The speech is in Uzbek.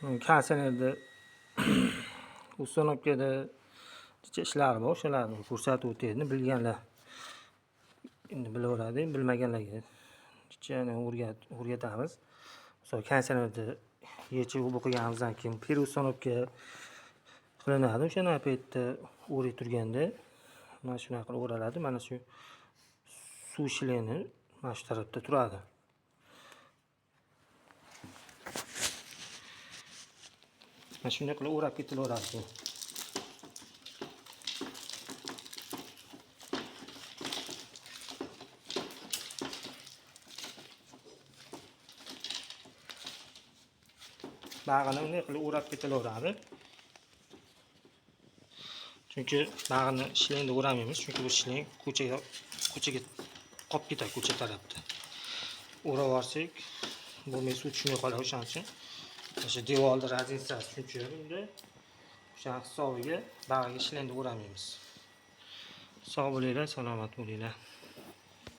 Konditsionerda установкада ishlari bor, o'shalarni ko'rsatib o'taydi. Bilganlar endi bilaveradi, bilmaganlarga o'rgatamiz. Misol konditsionerni yechib o'qiganimizdan keyin переустановка qilinadi. O'shani paytda o'ray turganda mana shunaqa qilib o'raladi. Mana shu suv shleni mana shu tarafda turadi. Mana shunday qilib o'rab ketilaveradi. Bag'ini unday qilib o'rab ketilaveradi. Chunki bag'ini shlengda o'ramaymiz, chunki bu shleng ko'chaga qolib ketadi, ko'cha tarafda. O'rab yuborsak, bo'lmay suv tushmay qoladi. O'shaning uchun o'sha devorni razницasi shuncha bunda. O'sha hisobiga bag'iga shlengda o'ramaymiz. Sog' bo'linglar, salomat bo'linglar.